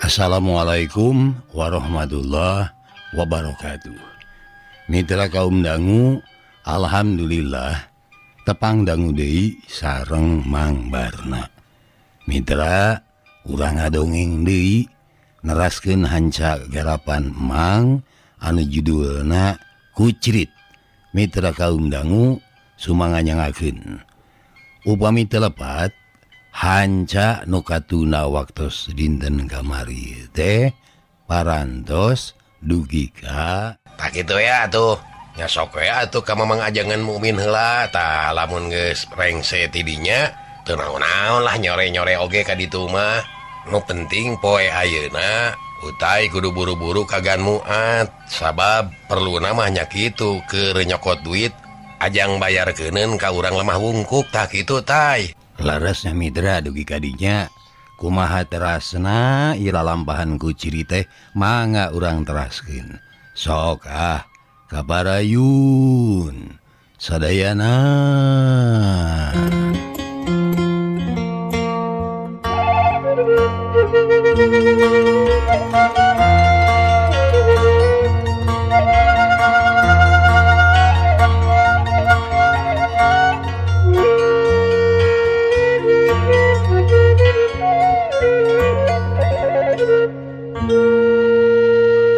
Assalamualaikum warahmatullahi wabarakatuh. Mitra kaum dangu, alhamdulillah tepang dangu deui sareng Mang Barna. Mitra urang ngadongeng deui neraskeun hanca garapan Mang anu judulna Kucrit. Mitra kaum dangu sumangga nyangakeun. Upami teu lepat hanca nu katuna waktos dinten kamari teh parantos dugi ka tak kitu ya atuh nya sok we atuh ka Mamang Ajengan Mukmin heula tah lamun geus rengse ti dinya teu naon-naon lah nyore-nyore oge ka ditu mah. Nu penting poe ayeuna utai kudu buru-buru kagan muat sabab perluna mah nya kitu keur nyokot duit ajang bayar keuneun ka urang lemah wungkuk tah kitu tay. Larasnya mitra dugi kadinya kumaha terasna ira lampahan ku ciri teh mangga urang teraskeun. Sok ah kabarayun sadayana.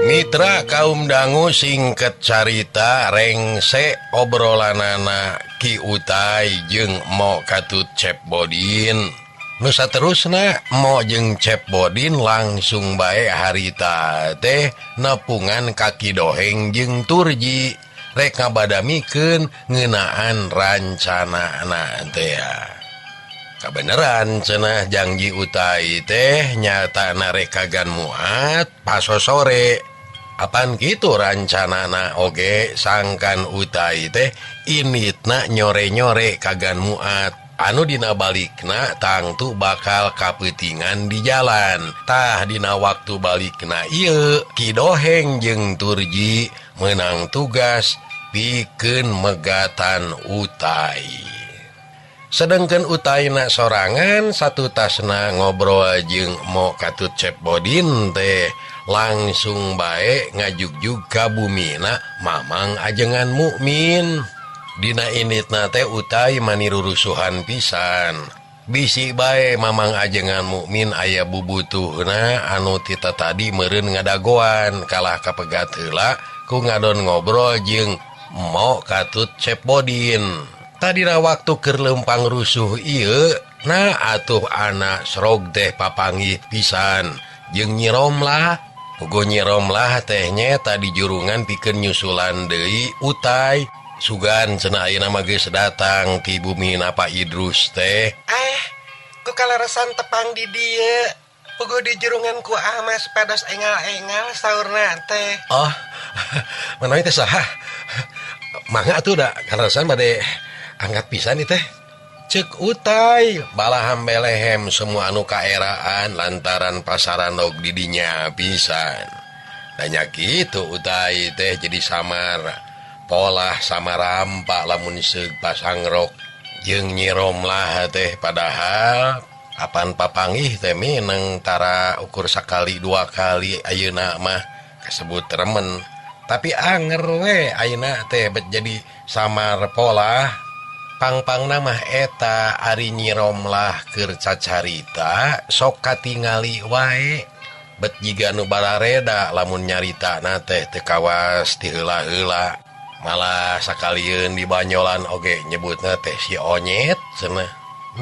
Mitra kaum dangu singkat carita rengse obrolanana Ki Utai jeung Mo Katut Cep Bodin. Nu saterusna Mo jeung Cep Bodin langsung bae harita teh nepungan kaki Doheng jeung Turji rek ngabadamikeun ngeunaan rancanana teh. Kabeneran cenah janji Utai teh nyatana rek kagan muat paso sore. Apan kitu rancanana oge sangkan Utai teh initna nyore-nyore kagan muat anu dina balikna tangtu bakal kapeutingan di jalan. Tah dina waktu balikna ieu Ki Doheng jeung Turji meunang tugas pikeun megatan Utai. Sedengkeun Utaina sorangan satutasna ngobrol jeung Mo Katut Cep Bodin teh langsung bae ngajugjug ka bumina Mamang Ajengan Mukmin. Dina initna teh Utai manirurusuhan pisan. Bisi bae Mamang Ajengan Mukmin aya bubutuhna anu tita tadi meureun ngadagoan kalah kapegat heula ku ngadon ngobrol jeung Mo Katut Cep Bodin. Tadina waktu keur leumpang rusuh ieu nah atuh anak srog teh papanggih pisan jeung Nyi Romlah. Pugo Nyi Romlah teh nya tadi jurungan pikeun nyusulan deui Utai. Sugan cenah ayeuna mah geus datang ti bumi Pak Idrus teh. Ku kaleresan tepang di dieu. Pugo di jurungan ku Ahmas pados engal-engal saurna teh. Oh, manawi teh saha? Mangga atuh da kaleresan bade angkat pisan ieu teh. Cek Utai balaham belehem semua anu kaeraan lantaran pasaran og di dinya pisan. Tanya kitu Utai teh jadi samar polah sama rampak lamun seug pasangrok jeung Nyi Romlah teh padahal apan papanggih teh mineng tara ukur sakali dua kali ayeuna mah kasebut remen tapi anger we ayeuna teh bet jadi samar polah. Pangpangna mah eta ari Nyi Romlah keur cacarita sok katingali wae bet jiga nu barareda lamun nyaritana teh teu kawas ti heula-heula malah sakalieun di banyolan oge nyebutna teh si Onyet cenah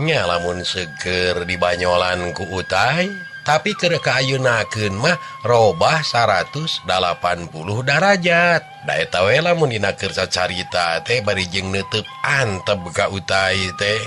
nya lamun seger di banyolan ku Utai tapi keur kaayeunakeun mah robah 180 derajat. Da eta we lamun dina keur cacarita teh bari jeung neuteub antep ka Utai teh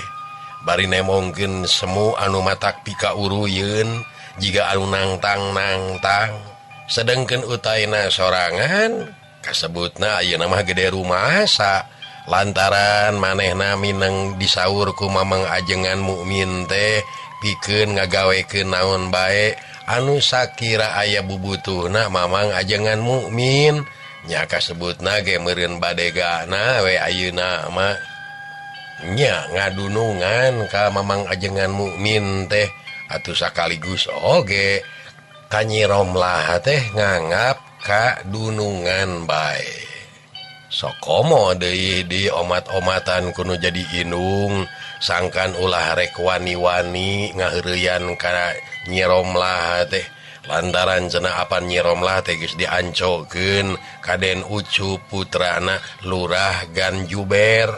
bari nemongkeun semu anu matak pika uruyeun jiga anu nangtang-nangtang. Sedengkeun Utaina sorangan kasebutna ayeuna mah gede rumasa lantaran manehna mineng disaur ku Mamang Ajengan Mukmin teh pikeun ngagawekeun naon bae anu sakira aya bubutuhna Mamang Ajengan Mukmin nya kasebutna ge meureun badegana we ayeuna mah nya ngadunungan ka Mamang Ajengan Mukmin teh atuh sakaligus oge Ka Nyi Romlah teh nganggap ka dunungan bae. Sokomo deui di omat-omatan kuno jadi indung sangkan ulah rek wani-wani ngaheureyan ka Nyi Romlah teh lantaran cenah apan Nyi Romlah teh geus diancokeun ka Den Ucup putrana Lurah Ganjuber.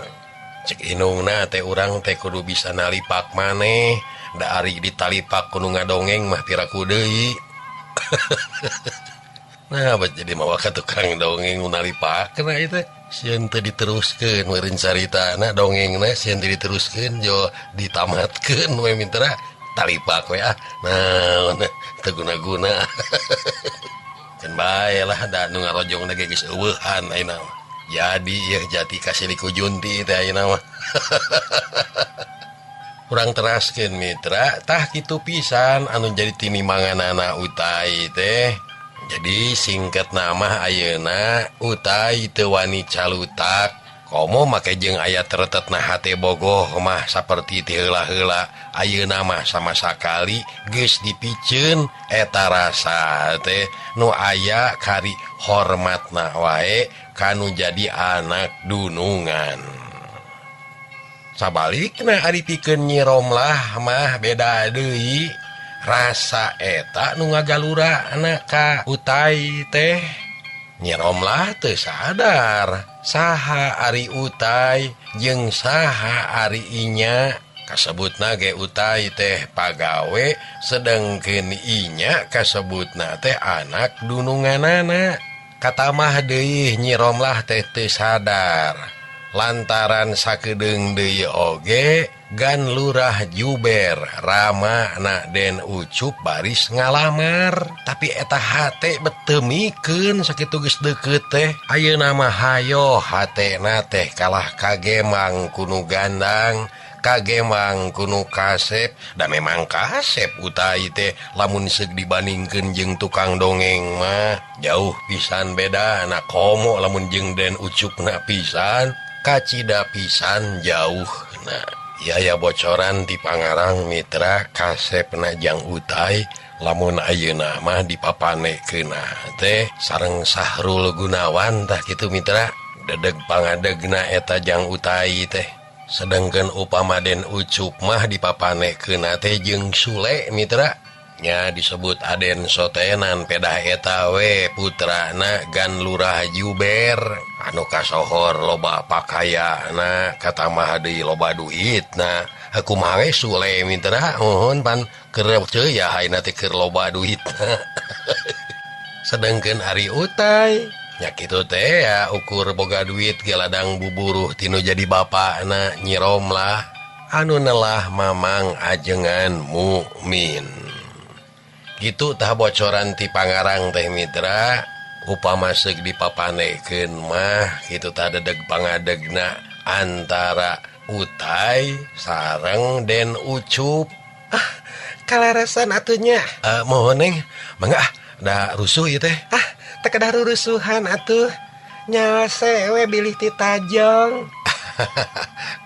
Cek indungna teh urang teh kudu bisa nalipak maneh da ari ditalipak kudu ngadongeng mah piraku deui. Nah, bet jadi mawa ka tukang dongeng nalipak kana ieu teh sieun teu diteruskeun meureun caritana dongengna sieun teu diteruskeun jo ditamatkeun we mitra talipak we ah. Nah, teu guna-guna. Keun bae lah da nu ngarojongna ge geus eueuhan ayeuna mah. Jadi ieu jati kasiliku junti teh ayeuna mah. Urang teraskeun mitra tah kitu pisan anu jadi tinimanganana Utai teh. Jadi singkat nama ayeuna Utai teu wani calutak komo make jeung aya teretetna hate bogoh mah saperti ti heula-heula ayeuna mah sama sakali geus dipiceun eta rasa teh nu aya kari hormatna wae kanu jadi anak dunungan. Sabalikna ari pikeun Nyi Romlah mah beda deui. Rasa eta nu ngagalura anak ka Utai teh. Nyi Romlah teu sadar saha ari Utai jeung saha ari inya. Kasebutna ge Utai teh pagawe sedengkeun inya kasebutna teh anak dununganana. Katamah deui Nyi Romlah teh teu sadar lantaran sakedeung deui oge Gan Lurah Juber Rama na Den Ucup baris ngalamar. Tapi eta hate betemikeun sakitu geus deukeut teh. Ayeuna mah hayo hatena teh kalah kagemang kunu gandang, kagemang kunu kasep. Da memang kasep Utai teh lamun seug dibandingkeun jeung tukang dongeng mah jauh pisan beda. Na komo lamun jeung Den Ucupna pisan kacida pisan jauh. Nah, yaya bocoran di Pangarang mitra kasepna jang Utai lamun ayeuna mah dipapanekeunna teh sareng Sahrul Gunawan tah kitu mitra dedeg pangadegna eta jang Utai teh. Sedengkeun upama Den Ucup mah dipapanekeunna teh jeung Sule mitra nya disebut Aden Sotenan pedah eta we putrana Gan Lurah Juber anu kasohor loba pakayana katamah deui loba duitna. Kumaha we Sule mitra nuhun pan keur teu ya ayeuna teh keur loba duitna. Sedengkeun ari Utai nya kitu teh ya ukur boga duit ge ladang buburuh tinu jadi bapakna Nyi Romlah anu nelah mamang ajengan mukmin. Gitu tah bocoran ti Pangarang teh mitra upama seug dipapanekeun mah kitu tah dedeg pangadegna antara Utai sareng Den Ucup. Ah, kalarasan atunya. Mohon neng, mangga ah, da rusuh ieu teh. Ah, teu kedah rurusuhan atuh. Nyalse we bilih ti tajong.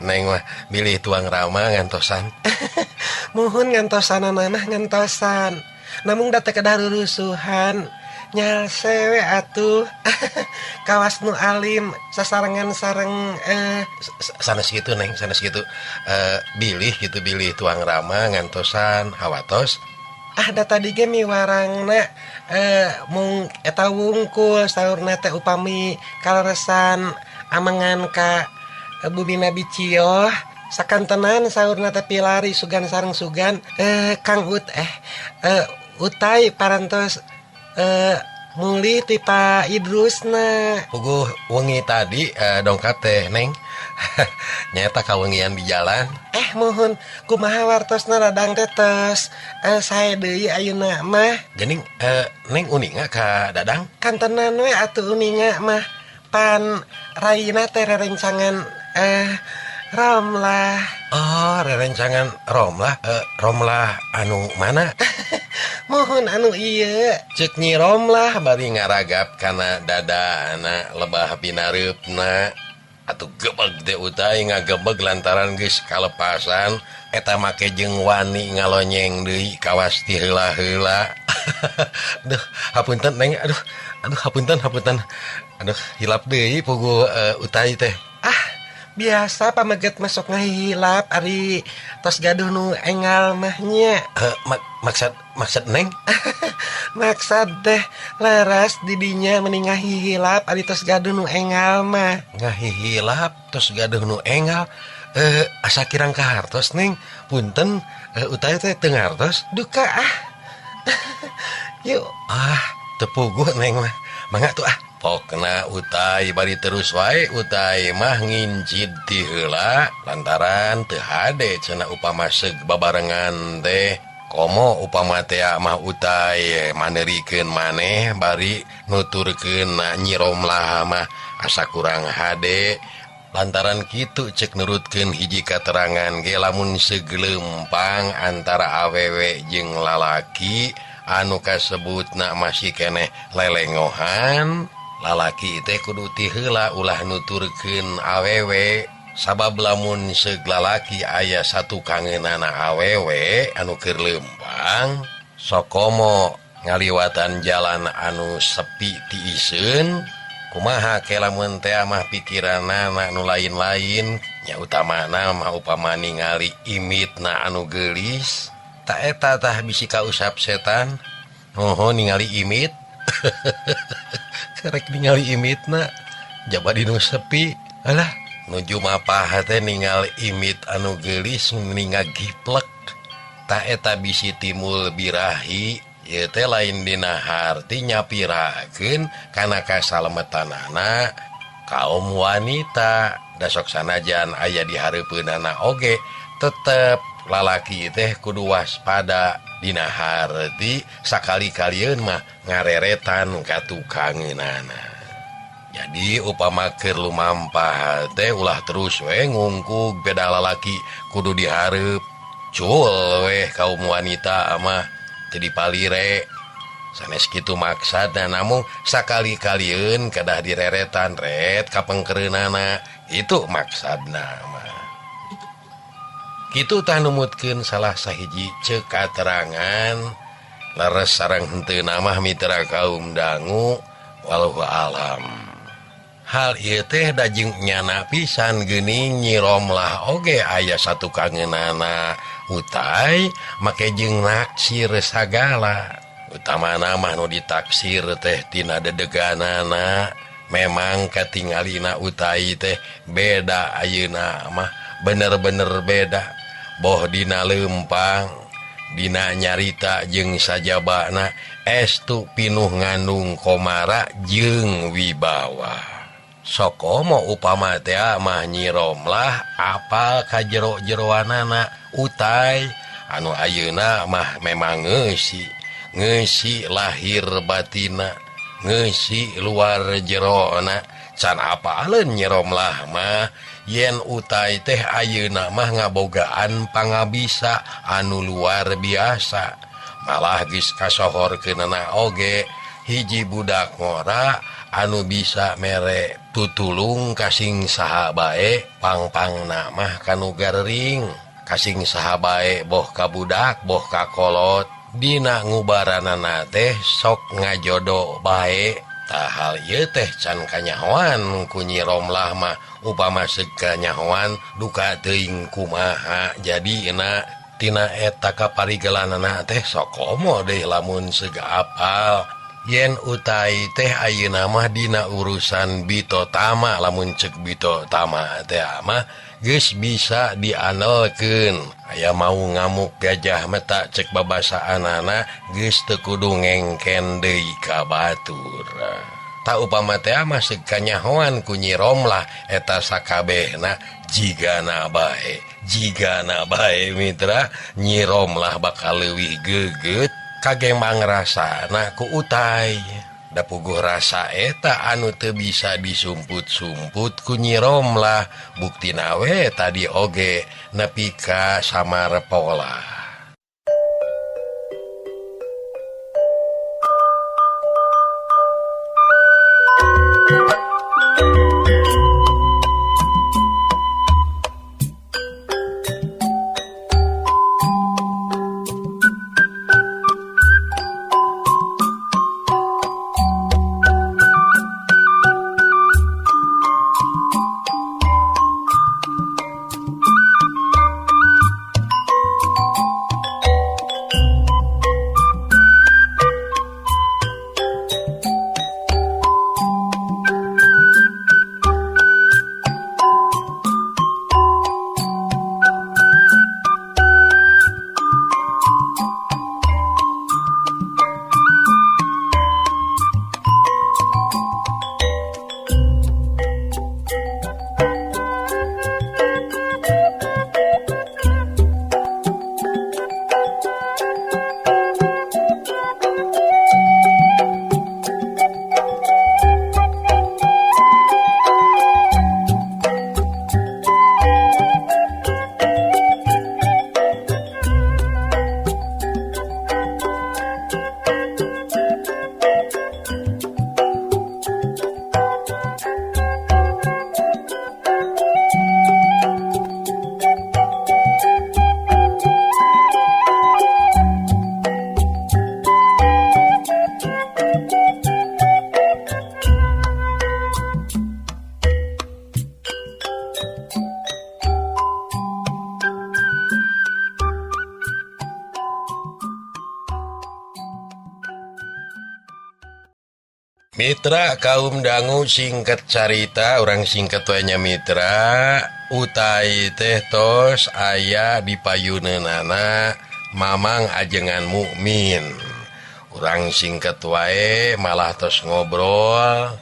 Neng mah bilih tuang rama ngantosan. Mohon ngantosanana mah ngantosan. Namung da teu kedah rurusuhan. Nyalse we atuh. Kawas nu alim sasarengan sareng sanes kitu neng, sanes kitu. Bilih kitu bilih tuang rama ngantosan hawatos. Ah da tadi ge miwarangna mung eta wungkul saurna teh upami kaleresan amengan ka Bumi Nabi Cioh sakantenan saurna teh pilari sugan sareng sugan Kang Ut Utai parantos muli ti Pak Idrusna. Puguh wengi tadi dongkap teh neng. Nyata kawengian di jalan. Mohon kumaha wartosna ladang teh tos sae deui ayeuna mah. Geuning neng uninga ka Dadang? Kantenan we atuh uninga mah. Pan raina teh rerencangan Romlah. Oh, rerencangan Romlah. Romlah anu mana? Mohon anu ieu. Cek Nyi Romlah bari ngaragap kana dadana lebah pinareupna. Atuh gebeg teh Utai ngagebeg lantaran geus kalepasan eta make jeung wani ngalonyeng deui kawas ti heula-heula. Aduh, hapunten Neng, aduh, aduh hapunten hapunten. Aduh, hilap deui puguh utai teh. Ah, biasa pameget masuk ngahilap ari tos gaduh nu engal mah nya. Maksud maksud Neng? Maksud teh leres didinya meni ngahihilap ari tos gaduh nu engal mah. Ngahihilap tos gaduh nu engal. Asa kirang kahartos Neng. Punten utai teh teu ngartos. Duka ah. Yuk. Ah, teu puguh Neng mah. Mangga tuh ah. Pokna utai bari terus wae utai mah ngincid ti heula lantaran teu hade cenah upama seug babarengan teh. Komo upama teh mah utai manerikeun maneh bari nuturkeun Nyi Romlah mah asa kurang hade. Lantaran kitu cek nurutkeun hiji katerangan ge lamun segelempang antara awewe jeung lalaki anu kasebutna masih keneh lelengohan, lalaki teh kudu ti heula ulah nuturkeun awewe. Sabab lamun seug lalaki aya satu kangeunana awewe anu keur leumpang, sokomo ngaliwatan jalan anu sepi tiiseun, kumaha ke lamun teh mah pikiranana nu lain-lain, nya utamana mah upama ningali imitna anu geulis, ta eta tah bisi kausap setan. Hoho ningali imit. Kerek ningali imitna jaba dinu sepi. Alah, nuju mapah teh ningali imit anu geulis ningal giplek. Ta eta bisi timbul birahi. Ieu teh lain dina harti nyapirakeun kana kasalemetanana kaum wanita. Da sok sanajan aya di hareupeunana oge tetep lalaki teh kudu waspada dina harti sakali-kalieun mah ngareretan ka tukangeunana. Jadi upama keur lumampah teh ulah terus we ngungkug beda lalaki kudu dihareup. Cul weh kaum wanita mah teu dipalire. Sanes kitu maksudna, namun sakali-kalieun kedah direretan ret ka pengkeureunana. Itu maksudna mah. Kitu tah numutkeun salah sahiji ceuk katerangan leres sareng henteu mah mitra kaum dangu wallahu alam. Hal ieu teh da jeung nyana pisan geuning Nyi Romlah oge aya satu kangeunana utai make jeung naksir sagala. Utamana mah nu ditaksir teh tina dedeganana. Memang katingalina utai teh beda ayeuna mah, bener-bener beda. Boh dina leumpang, dina nyarita jeung sajabana estu pinuh ngandung komara jeung wibawa. Sokomo upama teh mah Nyi Romlah apal ka jero-jeroanana utai anu ayeuna mah memang ngeusi, ngeusi lahir batina, ngeusi luar jerona. Can apaleun Nyi Romlah mah yen utai teh ayeuna mah ngabogaan pangabisa anu luar biasa. Malah geus kasohorkeunana oge hiji budak ngora anu bisa mere tutulung kasing saha bae pangpangna mah kanu garering, kasing saha bae boh ka budak boh ka kolot. Dina ngubaranana teh sok ngajodo bae. Tah hal ieu teh can kanyahoan ku Nyi Romlah mah upama seug kanyahoan duka teuing kumaha jadina. Tina eta kaparigelanana teh sokomo deui lamun seug apal yen utai teh ayeuna mah dina urusan bitotama. Lamun ceuk bitotama teh mah geus bisa dianelkeun. Aya mau ngamuk gajah meta cek babasaanana geus teu kudu ngengken deui ka batur. Ta upama teh mah seug kanyahoan ku Nyi Romlah eta sakabehna jigana bae, jigana bae mitra. Nyi Romlah bakal leuwih geget kagemang rasana ku utai. Da puguh rasa eta anu teu bisa disumput-sumput ku Nyi Romlah. Buktina we tadi oge nepi ka samar pola. Mitra kaum dangu singkat carita urang singkat we nya mitra utai teh tos aya di payuneunana Mamang ajengan mukmin. Urang singkat wae malah tos ngobrol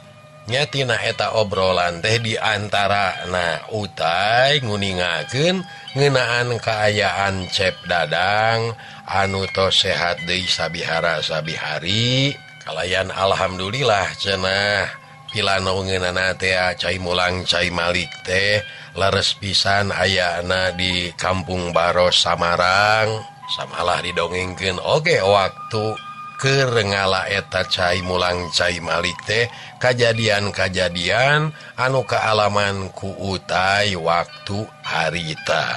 nya tina eta obrolan teh di antara na utai nguningakeun ngeunaan kaayaan Cep Dadang anu tos sehat deui sabihara sabihari. Kalayan alhamdulillah cenah pilano ngeunana teh cai mulang cai malik teh leres pisan ayana di Kampung Baros Samarang samalah didongengkeun oge waktu keur ngala eta cai mulang cai malik teh kajadian-kajadian anu kaalaman ku utai waktu harita.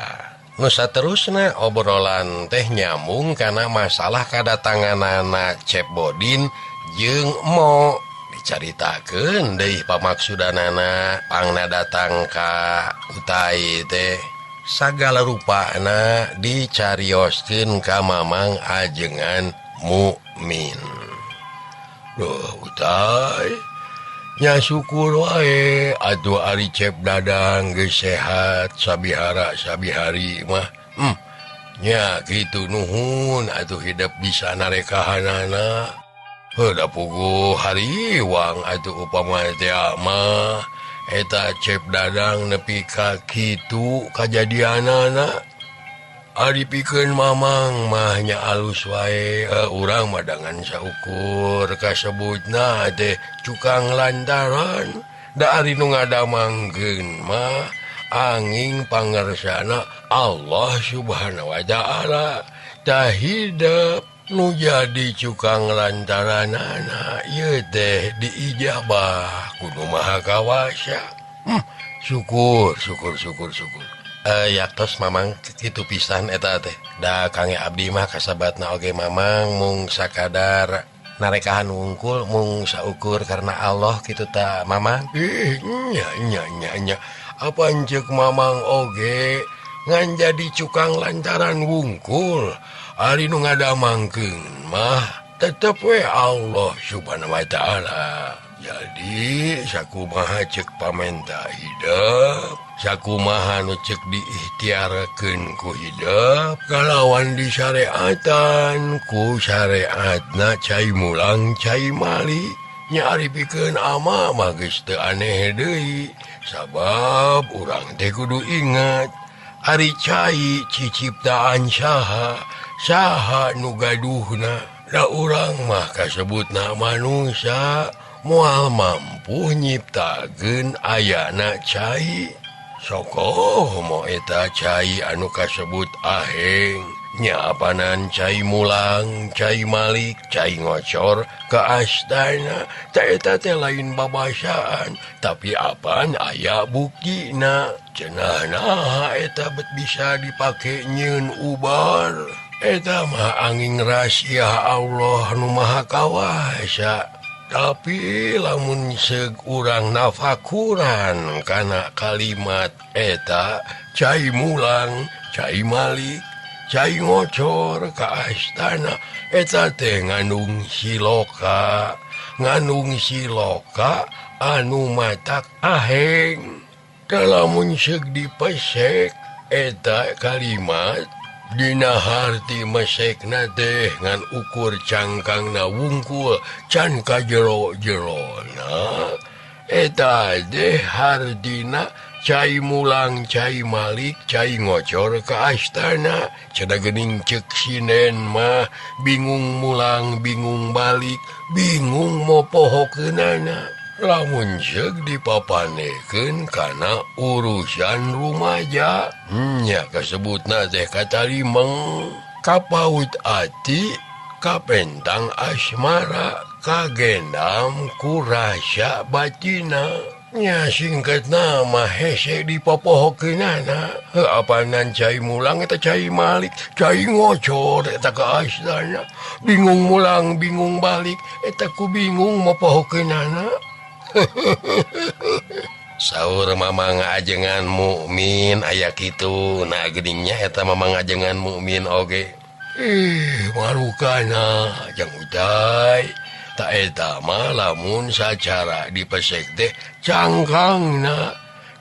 Nu saterusna obrolan teh nyambung kana masalah kadatanganana Cep Bodin jeung Mo dicaritakeun deui pamaksudanana pangna datang ka utai teh sagala rupana dicarioskeun ka Mamang ajengan mukmin. Duh utai nya syukur wae atuh ari Cep Dadang geus sehat sabihara sabihari mah. Nya kitu nuhun atuh hidup bisa narekahanana. Heuh da puguh hariwang atuh upama teh mah eta Cep Dadang nepi ka kitu kajadianana. Ari pikeun Mamang mah nya alus wae urang mah dangan saukur kasebutna teh cukang lantaran da ari nu ngadamangkeun mah angin pangersana Allah Subhanahu wa taala tah hidep nu jadi cukang lantaranana ieu teh diijabah kudu Maha Kawasa. Syukur syukur syukur syukur. Yaktos Mamang kitu pisan eta teh da kange abdi mah kasabatna oge Mamang mung sakadar narekahan wungkul mung saukur karena Allah kitu ta Mamang. Ih nya nya nya nya apa ceuk Mamang oge ngan jadi cukang lantaran wungkul ari nu ngadamangkeun mah tetep we Allah Subhanahu wa taala. Jadi sakumaha ceuk pamenta hidep sakumaha nu ceuk diikhtiarkeun ku hidep kalawan disyariatan ku syariatna cai mulang cai mali nya ari pikeun ama mah geus teu aneh deui sabab urang teh kudu ingat ari cai ciciptaan saha saha nu gaduhna da urang mah kasebutna manusia moal mampu nyiptakeun ayana cai sokoh mo eta cai anu kasebut aheng nya apanan cai mulang cai malik cai ngocor ka astana ta eta teh lain babasaan tapi apan aya buktina cenah naha eta bet bisa dipake nyieun ubar eta mah angin rahasia Allah nu Maha Kawasa. Tapi lamun seug urang nafakuran kana kalimat eta cai mulang cai malik cai ngocor ka astana eta teh ngandung siloka anu matak aheng. Lamun seug dipesek eta kalimat dina harti mesekna teh ngan ukur cangkangna wungkul can ka jero-jerona eta teh hartina cai mulang cai malik cai ngocor ka astana cenah geuning ceuk sinen mah bingung mulang bingung balik bingung mopohokeunana. Lamun ceuk dipapanekeun kana urusan rumaja nya kasebutna teh katarimeng kapaut ati kapentang asmara kagendam ku rasa batina nya singkatna mah hese dipopohokeunana. Heuh apanan cai mulang eta cai malik cai ngocor eta ka astana bingung mulang bingung balik eta ku bingung mopohokeunana. Saur Mamang ajengan mukmin aya kitu nah geuning nya eta Mamang ajengan mukmin oge. Ih marukana jang utai Tak eta mah lamun sacara dipesek teh cangkangna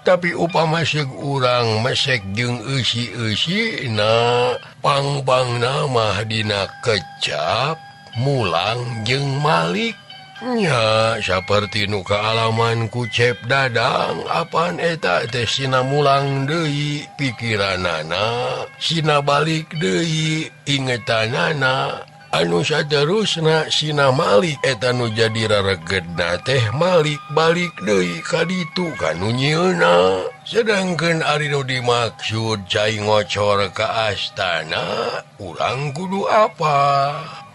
tapi upama seug urang mesek jeung eusi-eusina pang-pangna mah dina kecap mulang jeung malik nya saperti nu kaalaman ku Cep Dadang apan eta teh sina mulang deui pikiranana sina balik deui ingetanana anu saterusna sina malik eta nu jadi raregedna teh malik balik deui ka ditu ka nu nyieunna sedangkeun ari nu dimaksud cai ngocor ka astana urang kudu apa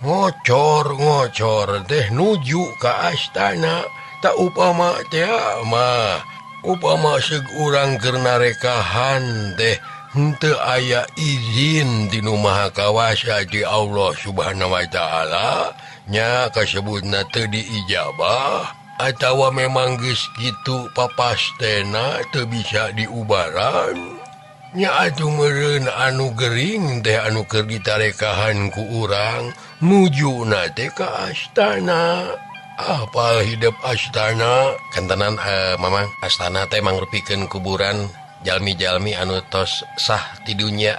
ngocor-ngocor teh nuju ka astana tak upama teh mah upama seug urang keur narekahan teh henteu aya izin ti Nu Maha Kawasa ti Allah Subhanahu wa taala nya kasebutna teu diijabah atawa memang geus kitu papastena teu bisa diubaran nya atuh meureun anu gering teh anu keur ditarekahan ku urang nujuna teh ka astana. Apal hidup astana kantenan Mamang astana teh mangrupikeun kuburan jalmi-jalmi anu tos sah ti dunya.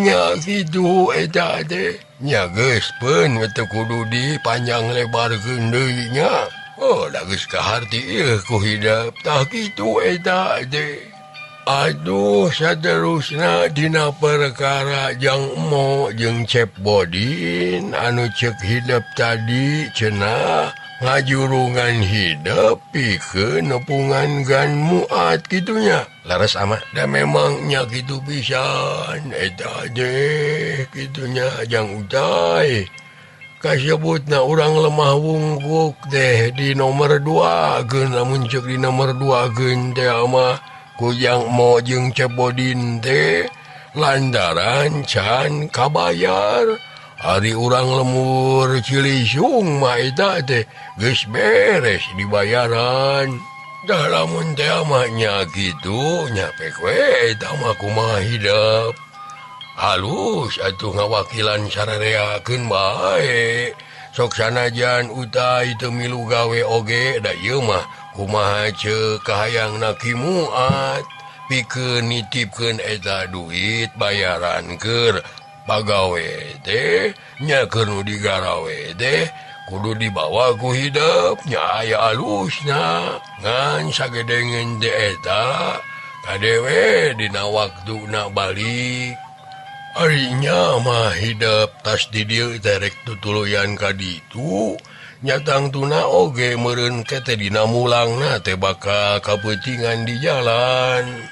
Nya kitu eta teh nya geus peun we teu kudu dipanjang lebarkeun deui nya. Oh da geus kaharti ieu ku hidup tah kitu eta teh. Aduh saterusna dina perkara jang Emo jeung Cep Bodin anu cek hidup tadi cenah ngajurungan hidup pikeun nepungan Gan Muat kitunya. Leres ama da memangnya kitu pisan eta teh kitunya jang Utai kasebutna urang lemah wungkuk teh di nomor 2 geun lamun cek di nomor 2 geun teh mah kujang Mo jeung Cep Bodin teh lantaran can kabayar ari urang lemur Cilisung mah eta teh geus beres dibayaran dah lamun teh mah nya kitu nya pek we eta mah kumaha hidup halus atuh ngawakilan sarereakeun bae sok sanajan Utai teu milu gawe oge da ieu mah kumaha ceuk kahayangna Ki Muat pikeun nitipkeun eta duit bayaran keur pagawe teh nya keur nu digarawe teh kudu dibawa ku hidup nya aya alusna ngan sagedengeun teh eta kadewe dina waktuna balik ari nya mah hidup tas di dieu teh rek tutuluyan ka ditu nyatang tuna oge meureun kete dina mulangna teh bakal kapeutingan di jalan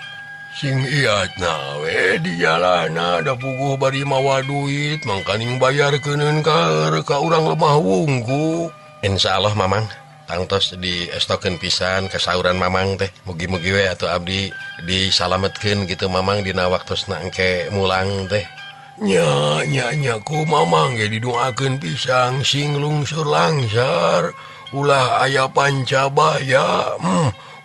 sing iatna we di jalana da puguh bari mawa duit mangkaning bayarkeuneun ka urang lemah wungkuk. Insyaallah Mamang tangtos diestokeun pisan kasauran Mamang teh mugi-mugi we atuh abdi disalametkeun kitu Mamang dina waktosna engke mulang teh. Nya nya nya ku Mamang ge didoakeun pisang sing lungsur langsar ulah aya pancabaya.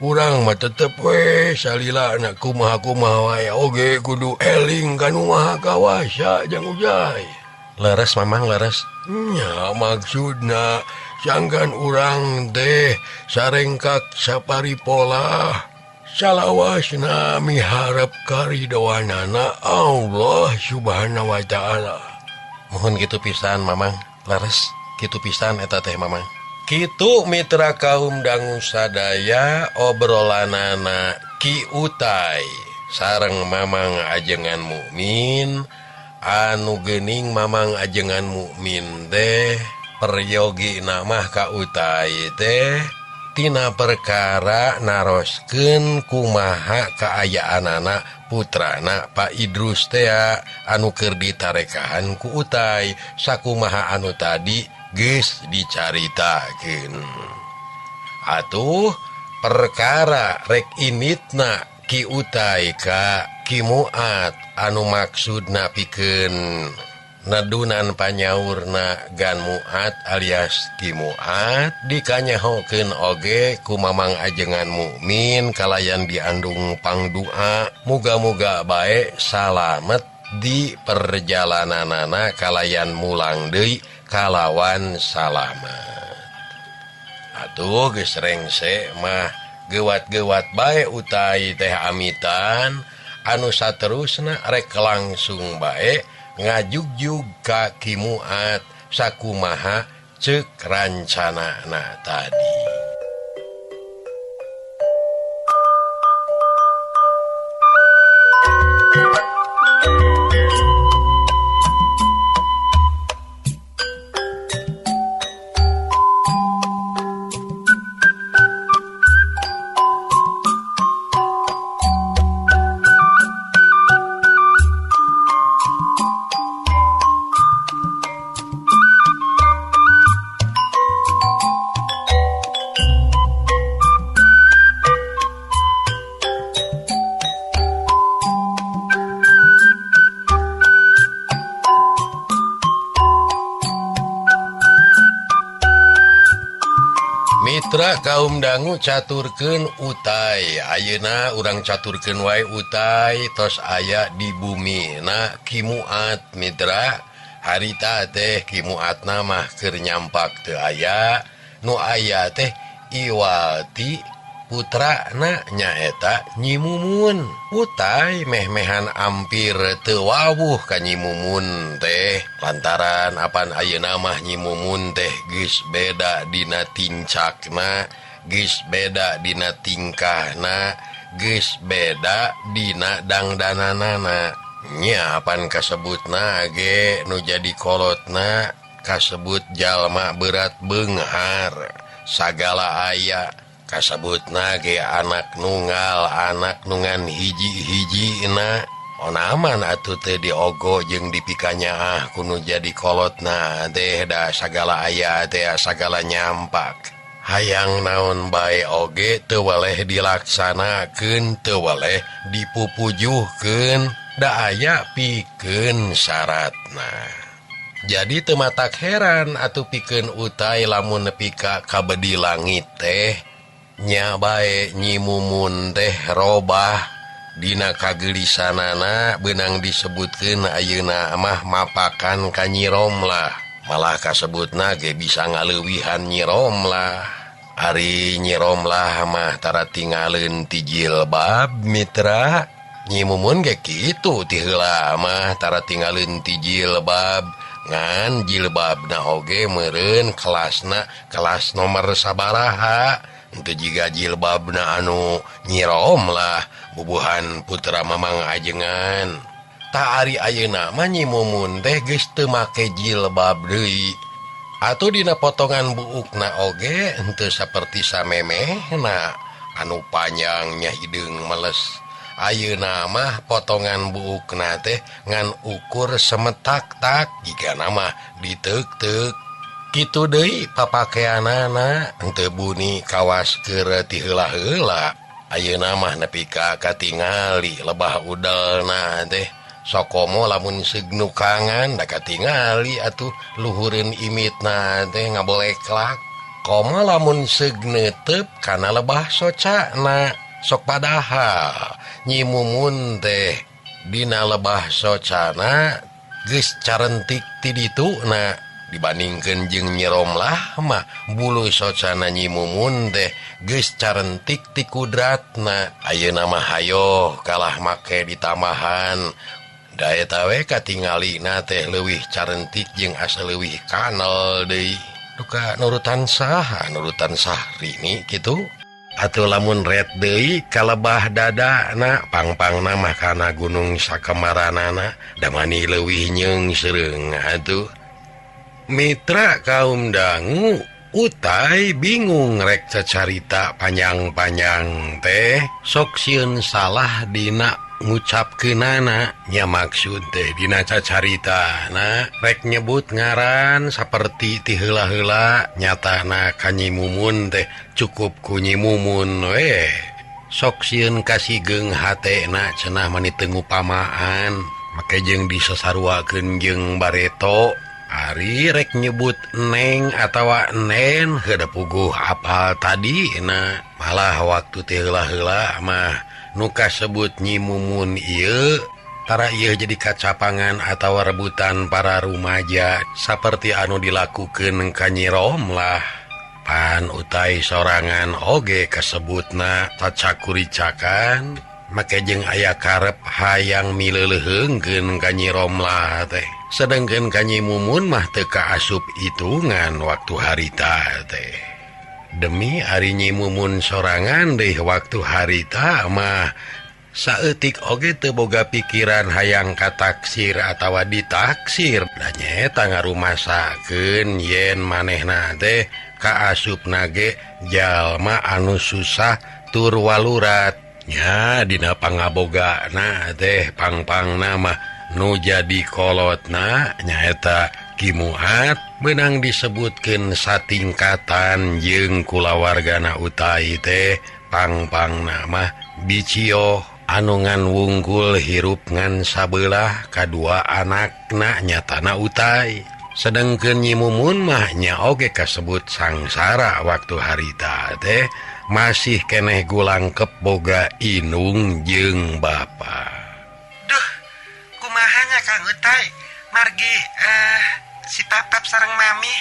Urang mah tetep we salila na kumaha-kumaha wae oge kudu eling ka Nu Maha Kawasa jang Ujai. Leres Mamang leres. Nya maksudna sangkan urang teh sarengkak saparipola salawasna miharep karidoanana Allah Subhanahu wa taala. Mohon kitu pisan Mamang, leres kitu pisan eta teh Mamang. Kitu mitra kaum dangu sadaya obrolanana Ki Utai sareng Mamang Ajengan Mukmin anu geuning Mamang Ajengan Mukmin teh peryogi namah ka Utai teh tina perkara naroskeun kumaha kaayaanana putrana Pak Idrus tea anu keur ditarekahan ku Utai sakumaha anu tadi geus dicaritakeun. Atuh perkara rek initna Ki Utai ka Ki Muat anu maksudna pikeun nedunan panyaurna Gan Muat alias Ki Muat dikanyahokeun oge ku Mamang Ajengan Mukmin kalayan diandung pangdua muga-muga bae salamet di perjalananana kalayan mulang deui kalawan salamat. Atuh geus rengse mah gewat-gewat bae Utai teh amitan anu saterusna rek langsung bae ngajugjug ka Ki Muat sakumaha ceuk rancanana tadi. Mitra kaum dangu caturkeun Utai ayeuna urang caturkeun wae Utai tos aya di bumi na Ki Muat. Mitra harita teh Ki Muatna mah keur nyampak teu aya, nu aya teh Iwati putrana nyaeta Nyi Mumun. Utai meh-mehan ampir teu wawuh ka Nyi Mumun teh lantaran apan ayeuna mah Nyi Mumun teh geus beda dina tincakna, geus beda dina tingkahna, geus beda dina dangdananana. Nya apan kasebutna ge nu jadi kolotna kasebut jalma berat beunghar sagala aya kasebutna ge anak nunggal anak nungan hiji-hijina. Onaman atuh teh diogo jeung dipikanyaah kuno jadi kolotna teh da sagala aya teh sagala nyampak. Hayang naon bae oge teu weleh dilaksanakeun, teu weleh dipupujuhkeun, da aya pikeun syaratna. Jadi teu matak heran atuh pikeun Utai lamun nepi ka kabedi langit teh nya bae Nyi Mumun teh robah dina kagelisanana beunang disebutkeun ayeuna mah mapakan ka Nyi Romlah, malah kasebutna ge bisa ngaleuwihan Nyi Romlah. Ari Nyi Romlah mah tara tingaleun ti jilbab mitra, Nyi Mumun ge kitu ti heula mah tara tingaleun ti jilbab, ngan jilbabna oge meureun kelasna kelas nomor sabaraha. Henteu jiga jilbabna anu Nyi Romlah bubuhan putra Mamang Ajengan. Ta ari ayeuna mah Nyi Mumun teh geus teu make jilbab deui. Atuh dina potongan buukna oge henteu saperti samemehna anu panjangnya hideung meles. Ayeuna mah potongan buukna teh ngan ukur semetak-tak jigana mah diteuk-teuk. Kitu deui papakeanana henteu buni kawas keur ti heula-heula. Ayeuna mah nepi ka katingali lebah udelna teh sokomo lamun seug nukangan da katingali atuh luhureun imitna teh ngaboleklak. Komo lamun seug neuteup kana lebah socana sok padahal Nyi Mumun teh dina lebah socana geus carentik ti dituna. Dibandingkeun jeung Nyi Romlah mah bulu socana Nyi Mumun teh geus carentik ti kudratna. Ayeuna mah hayoh kalah make ditambahan da eta we katingalina teh leuwih carentik jeung asa leuwih kanel deui. Duka nurutan saha nurutan Sahrini kitu. Atuh lamun red deui kalebah dadana pangpangna mah kana gunung sakemaranana damani leuwih nyeungsereung atuh. Mitra kaum dangu Utai bingung rek cacarita panjang-panjang teh sok sieun salah dina ngucapkeunana. Nya maksud teh dina cacaritana rek nyebut ngaran saperti ti heula-heula nyatana ka Nyi Mumun teh cukup ku Nyi Mumun we. Sok sieun kasigeung hatena cenah mani teu ngupamaan make jeung disasaruakeun jeung bareto. Ari rek nyebut neng atawa nen heuda puguh apal tadi na malah waktu teh heula-heula mah nu kasebut Nyi Mumun ieu Tara ieu jadi kacapangan atawa rebutan para rumaja saperti anu dilakukeun ka Nyi Romlah. Pan Utai sorangan oge kasebutna tacakuricakan make jeung aya karep hayang mileuleheungkeun ka Nyi Romlah teh. Sedengkeun ka Nyi Mumun mah teu kaasup hitungan waktu harita teh. Demi ari Nyi Mumun sorangan deh waktu harita mah saeutik oge teu boga pikiran hayang kataksir atawa ditaksir. Da nyaeta ngarumasakeun yen manehna teh kaasupna ge jalma anu susah tur walurat. Nya dina pangabogana teh pangpangna mah nu jadi kolotna nyaeta Ki Muat meunang disebutkeun satingkatan jeung kulawargana Utai teh pangpangna mah Bicioh anu ngan wungkul hirup ngan sabelah kadua anakna nyatana Utai. Sedengkeun Nyi Mumun mah nya oge kasebut sangsara waktu harita teh masih keneh gulangkep boga inung jeung bapa. Duh, kumahanya Kang Utai? Margi si papap sareng mami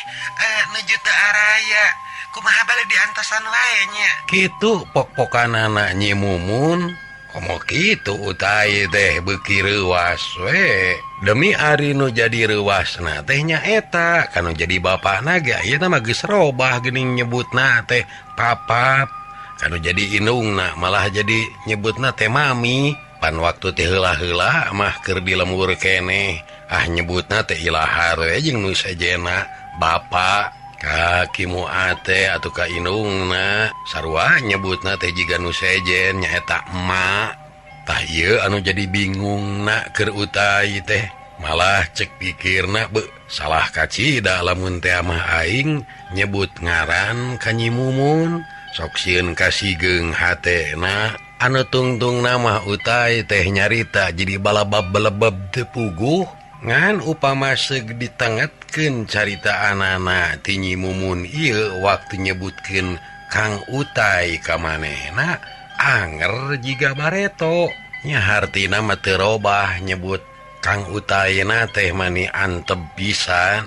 nuju teu araya. Kumaha balik diantosan wae nya. Kitu pok-pokanana Nyi Mumun. Komo kitu Utai teh beuki reuwas we. Demi ari nu jadi reuwasna teh nyaeta kanu jadi bapana ge ayeuna mah geus robah geuning nyebutna teh papap. Kanu jadi indungna malah jadi nyebutna teh mami. Pan waktu teh heula-heula mah keur di lembur keneh ah nyebutna teh ilahar we jeung nu sejena bapa. Ka Ki Muat teh atuh ka indungna sarua nyebutna teh jiga nu sejen nyaeta emak. Tah ieu anu jadi bingungna keur Utai teh malah cek pikirna beuh salah kacida lamun teh mah aing nyebut ngaran ka Nyi Mumun sok sieun kasigeung hatena. Anu tungtungna mah Utai teh nyarita jadi balabab belebeb teu puguh. Ngan upama seug ditengetkeun carita anana ti Nyi Mumun ieu waktu nyebutkeun Kang Utai ka manehna anger jiga bareto. Nya hartina mah teu robah nyebut Kang Utaina teh mani antep pisan.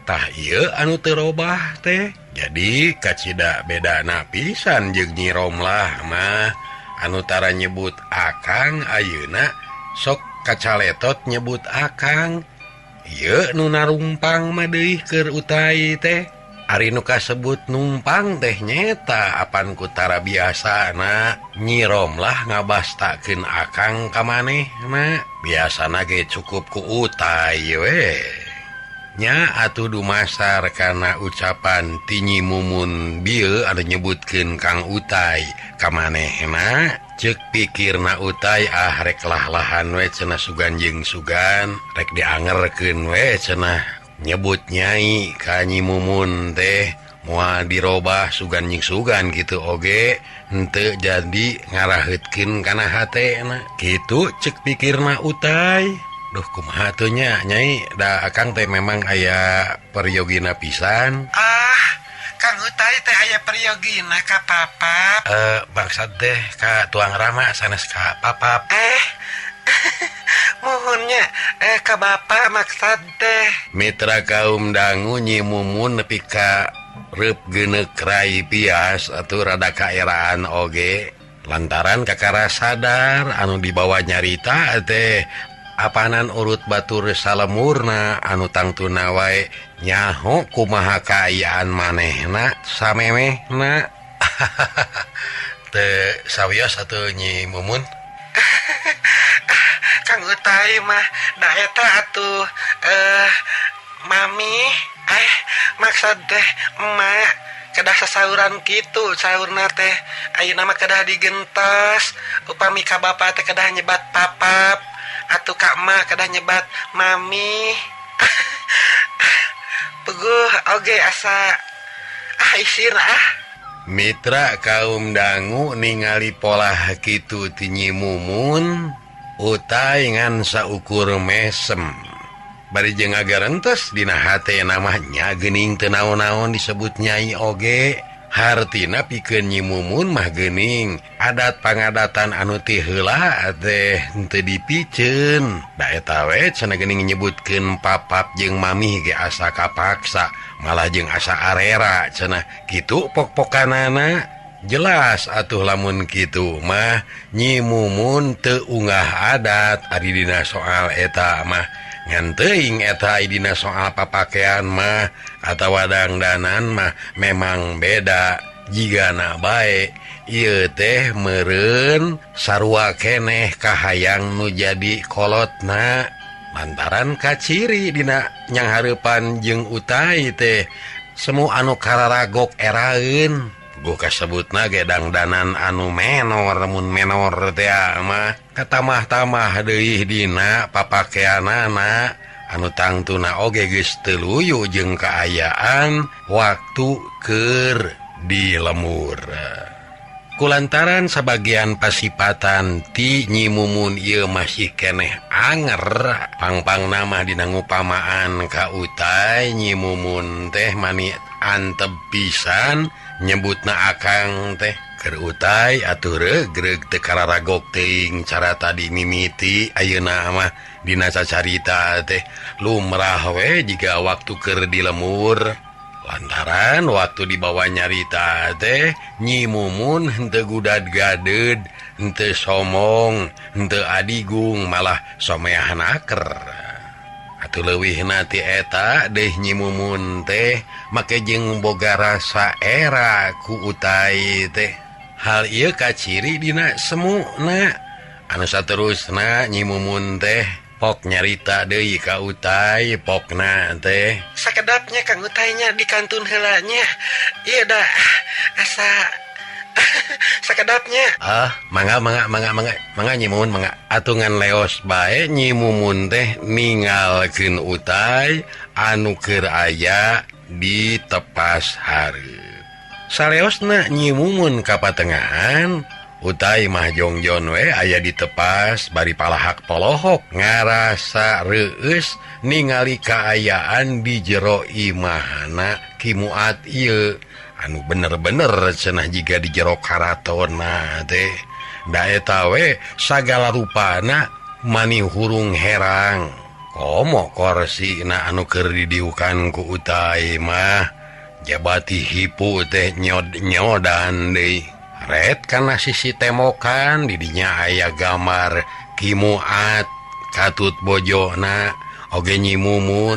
Tah ieu anu teu robah teh. Jadi kacida bedana pisan jeung Nyi Romlah mah anu tara nyebut akang ayeuna sok kacaletot nyebut akang. Ieu nu narumpang mah deui keur Utai teh. Ari nu kasebut numpang teh nyeta apan ku tara biasana Nyi Romlah ngabastakeun akang ka manehna. Biasana ge cukup ku Utai we. Nya atuh dumasar kana ucapan ti Nyi Mumun bieu anu nyebutkeun Kang Utai ka manehna. Ceuk pikirna Utai ah rek lah-lahan we cenah sugan jeung sugan rek diangerkeun we cenah nyebut nyai ka Nyi Mumun teh moal dirobah sugan jeung sugan kitu oge henteu jadi ngaraheutkeun kana hatena. Kitu ceuk pikirna Utai. Duh kumaha teu nya nyai da akang teh memang aya peryogina pisan. Ah Kang Utai teh aya peryogina ka papap. Bangsat teh ka tuang rama sanes ka papap. Muhunnya ka bapak maksad teh. Mitra kaum dangu Nyi Mumun nepi ka reup geuneuk rai pias atuh rada kaeraan oge lantaran kakara sadar anu dibawa nyarita teh apanan urut batur salemurna anu tangtuna wae nyaho kumaha kaayaan manehna samemehna. Teu sawios atuh Nyi Mumun. Kang Utai mah da eta atuh mami maksad teh emak kedah sasauran kitu saurna teh ayeuna mah kedah digentos upami ka bapa teh kedah nyebat papap atuh ka emak kedah nyebat mami. Puguh oge asa ah isin ah. Mitra kaum dangu ningali polah kitu ti Nyi Mumun Utai ngan saukur mesem. Bari jeung agarentes dina hatena mah nya geuning teu naon-naon disebut nyai oge. Hartina pikeun Nyi Mumun mah geuning adat pangadatan anu ti heula teh henteu dipiceun. Da eta we cenah geuning nyebutkeun papap jeung mamih ge asa kapaksa malah jeung asa arera cenah kitu pok-pokanana. Jelas atuh lamun kitu mah Nyi Mumun teu ungah adat ari dina soal eta mah ngan teuing eta dina soal papakean mah atawa dangdanan mah memang beda jigana bae ieu teh meureun sarua keneh kahayang nu jadi kolotna lantaran kaciri dina nyanghareupan jeung Utai teh semu anu kararagok eraeun. Guh kasebutna ge dangdanan anu menor mun menor teh mah katamah-tamah deui dina papakeanana anu tangtuna oge geus teu luyu jeung kaayaan waktu keur di lemur. Kulantaran sabagian pasipatan ti Nyi Mumun ieu masih keneh anger pangpangna mah dina ngupamaan ka Utai Nyi Mumun teh mani antep pisan nyebutna akang teh keur Utai atuh regreg teu kararagok teuing cara tadi mimiti ayeuna mah dina cacarita teh lumrah we jiga waktu keur di lemur. Lantaran waktu dibawa nyarita teh Nyi Mumun henteu gudad-gadeud henteu somong henteu adigung malah someah naker. Atuh leuwihna ti eta deh Nyi Mumun teh make jeung boga rasa era ku Utai teh. Hal ieu kaciri dina semuna anu saterusna Nyi Mumun teh pok nyarita deui ka Utai pokna teh sakedapnya Kang Utainya di kantun heula nya ieu da asa sakedapnya ah mangga mangga mangga mangga mangga Nyi Mumun mangga atungan leos bae Nyi Mumun teh ningalkeun Utai anu keur aya di tepas hareup. Saleosna Nyi Mumun ka patengahan Utai mah jongjon we aya di tepas bari palahak polohok ngarasa reueus ningali kaayaan di jero imahna Ki Muat ieu anu bener-bener cenah jiga di jero karatonna teh. Da eta we sagala rupana mani hurung herang komo korsina anu keur didiukan ku Utai mah jabati hipu teh nyod-nyodan deui. Red kana sisi temokan didinya aya gambar Ki Muat katut bojona oge Nyi Mumun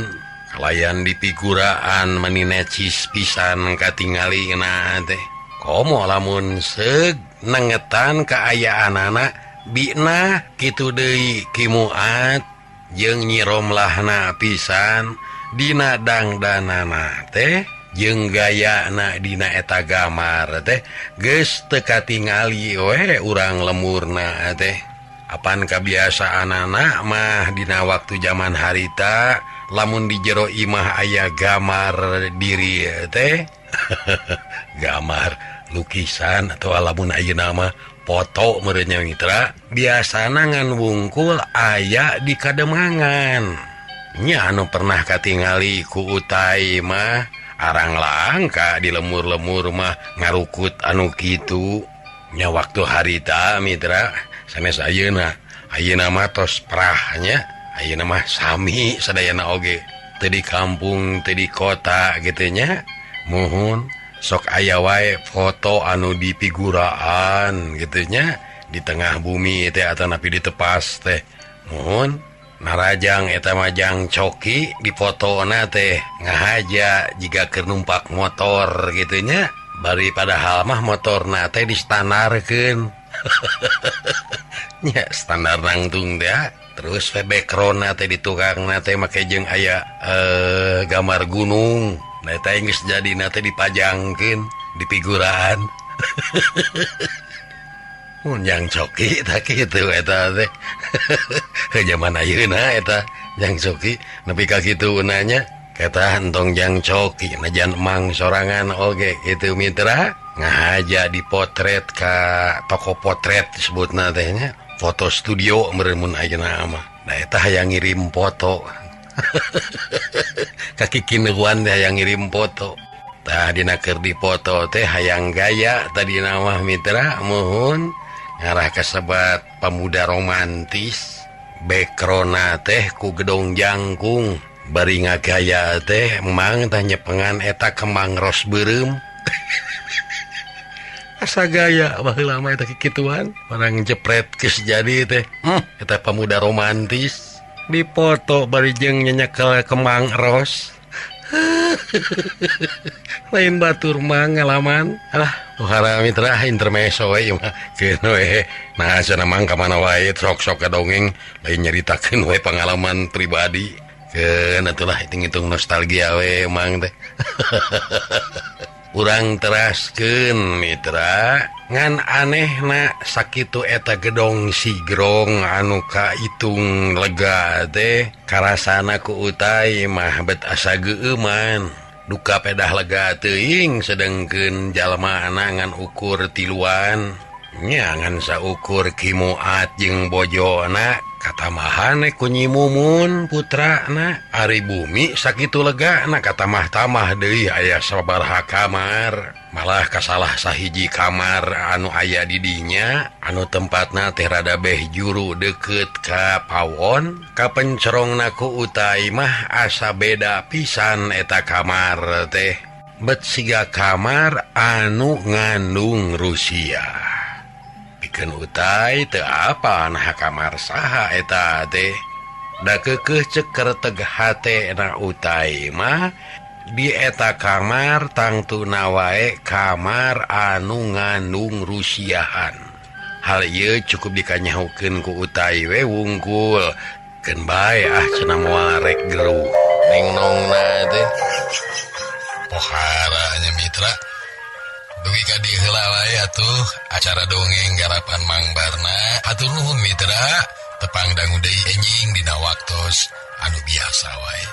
kalayan dipiguraan mani necis pisan katingalina teh. Komo lamun seug nengetan kaayaanana bina kitu deui Ki Muat jeung Nyi Romlahna pisan dina dangdanana teh jeung gayana dina eta gambar teh geus teu katingali we urang lemurna teh. Apan kabiasaanana mah dina waktu zaman harita lamun di jero imah aya gambar diri teh gambar lukisan atau lamun ayeuna mah foto meureun nya mitra biasana ngan wungkul aya di kademangan nya anu pernah katingali ku Utai mah arang langka di lemur-lemur mah ngarukut anu kitu nya waktu harita mitra sanes ayeuna ayeuna mah tos prahnya ayeuna mah sami sadayana oge teu di kampung teu di kota kitu nya muhun sok aya wae foto anu dipiguraan kitu nya di tengah bumi teh atanapi di tepas teh muhun narajang eta majang coki di fotona teh ngahaja jiga keur numpak motor kitu nya bari padahal mah motorna teh distandarkeun nya standar nangtung teh terus backgroundna teh di tukangna teh make jeung aya gambar gunung. Nah eta geus jadina teh dipajangkeun dipiguraan. Mun jang coki tah kitu eta teh. Zaman ayeuna eta jang coki nepi ka kitu nya eta entong jang coki najan emang sorangan oge kitu mitra ngahaja dipotret ka toko potret disebutna teh nya foto studio meureun mun ayeuna mah. Nah eta hayang ngirim foto. Kaki kineguan teh hayang ngirim foto. Tah dina keur dipoto teh hayang gaya tadi mah mitra muhun ngarah kasebat pemuda romantis. Backgroundna teh ku gedong jangkung bari ngagaya teh emang tah nyepengan eta kembang ros beureum. Asa gaya baheula mah eta kikituan barang jepret geus jadi teh eta pemuda romantis dipoto bari jeung nyenyekel kembang ros. Lain batur mah ngalaman. Alah pohara mitra intermeso we mah keun we. Nah cenah mang ka mana wae sok-sok ka dongeng lain nyaritakeun we pengalaman pribadi. Keun atulah hitung-hitung nostalgia we mang teh. Urang teraskeun mitra ngan anehna sakitu eta gedong sigrong anu kaitung lega teh karasana ku Utai mah bet asa geueuman duka pedah lega teuing sedengkeun jalma ngan ukur tiluan nya ngan saukur Ki Muat jeung bojona katamahane ku Nyi Mumun putrana ari bumi sakitu legana katamah-tamah deui aya sabaraha kamar malah kasalah sahiji kamar anu aya di dinya anu tempatna teh rada beh juru deukeut ka pawon kapencerongna ku Utai mah asa beda pisan eta kamar teh bet siga kamar anu ngandung Rusia. Pikeun Utai teu apa nah kamar saha eta teh da keukeuh ceker teg hate na Utai mah di eta kamar tangtuna wae kamar anu ngandung rusiahan. Hal ieu cukup dikanyahukeun ku Utai we wungkul keun bae ah cenah moal rek geruh ningnongna teh pohara nya mitra. Dugi ka dieu heula wae atuh acara dongeng garapan Mang Barna. Hatur nuhun mitra, tepang dangu deui enjing dina waktos anu biasa wae.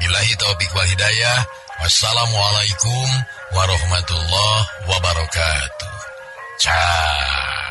Billahi taufik wal hidayah. Wassalamualaikum warahmatullahi wabarakatuh. Ciao.